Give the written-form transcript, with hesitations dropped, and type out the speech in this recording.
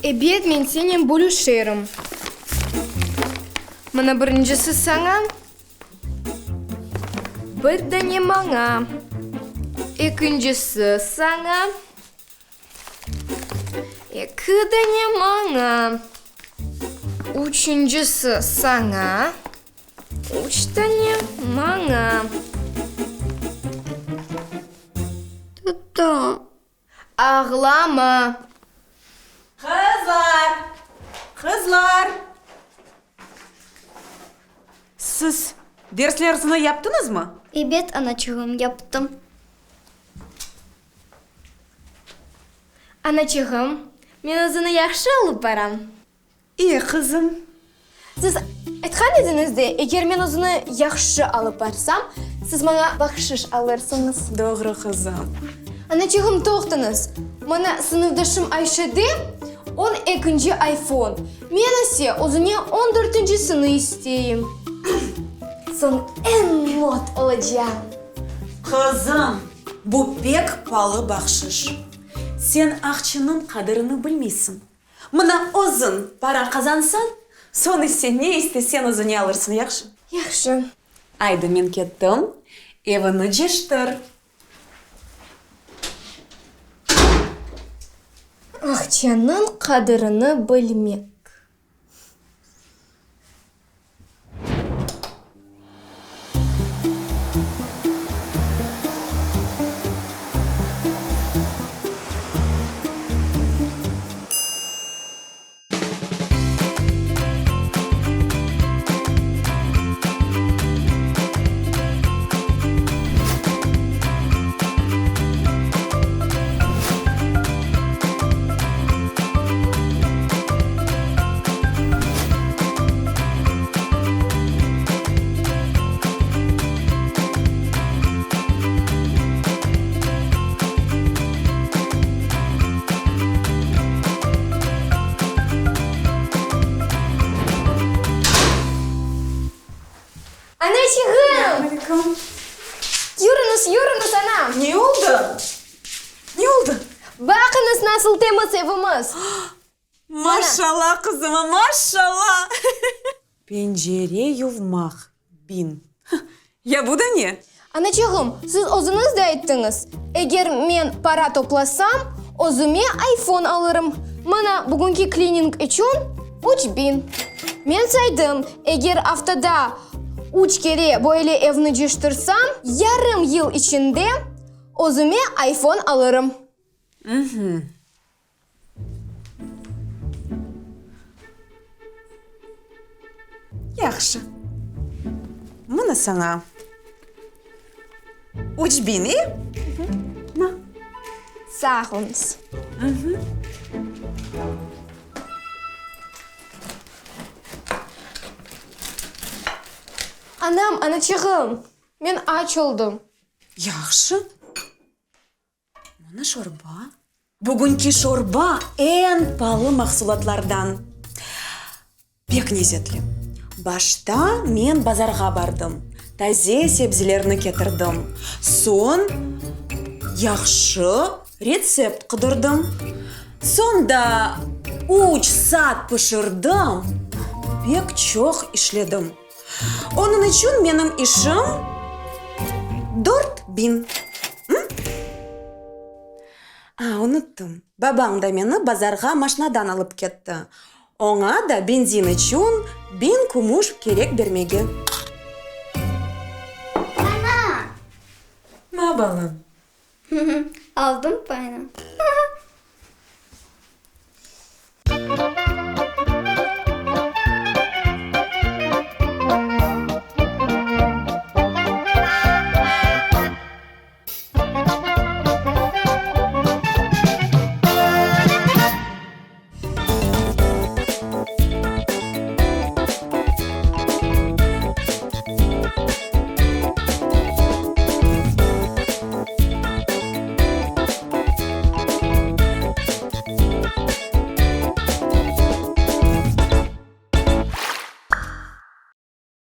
Ebet, men senen bölüşerim. Mına birincisi saña, bir dane maña. Ekincisi saña, eki dane maña. Üçüncisi saña, üç dane maña. Tata. Ağlama! Qızlar! Qızlar! Siz dersleriñizni yaptıñızmı? Ebet, anaçığım, yaptım. Anaçığım, men özüni yahşı alıp baram. İyi, qızım. Siz aytqan ediñiz de, eger men özüni yahşı alıp barsam, siz maña bahşış alırsıñız. Doğru, qızım. Anaçığım, toqtañız. Mana sınıfdaşım Ayşede on ekinci ayfon, men ise özüne on dörtüncisini isteyim. Soñ eñ mot olacağım. Qızım, bu pek palı bahşış. Sen aqçınıñ qadirini bilmeysiñ. Mına özüñ para qazansañ, soñ ise ne isteseñ özüñe alırsıñ, yahşı? Yahşı. Aydı, men kettim, evini cıştır. Aqçanıñ qadrini bilmek. Anaçığım! Aleyküm. Yürüñiz, yürüñiz, anam! Ne oldı? Ne oldı? Baqıñız, nasıl temiz evimiz! Maşallah, qızıma, maşallah! Pencere yuvmaq, bin. Ya bu da ne? Anaçığım, siz özüñiz de ayttıñız, eger men para toplasam, özüme ayfon alırım. Mana, bugünki klining içün 3000. Men saydım, eger aftada üç kere böyle evni cıştırsam, yarım yıl içinde özüme ayfon alırım. Yahşı. Mına saña 3000, e? Na. Sağ oluñız. Anam, anaçığım, men aç oldım. Yahşı. Mına şorba. Bugünki şorba eñ palı mahsulatlardan. Pek lezetli. Başta men bazarğa bardım, taze sebzelerni ketirdim. Soñ yahşı retsept qıdırdım. Soñ da üç saat pişirdim, pek çoq işledim. Onıñ içün menim işim 4000. A, unuttım, babañ da meni bazarğa maşnadan alıp ketti. Oña da benzin içün biñ kümüş kerek bermege. Ana! Na, balam? Aldım paynı.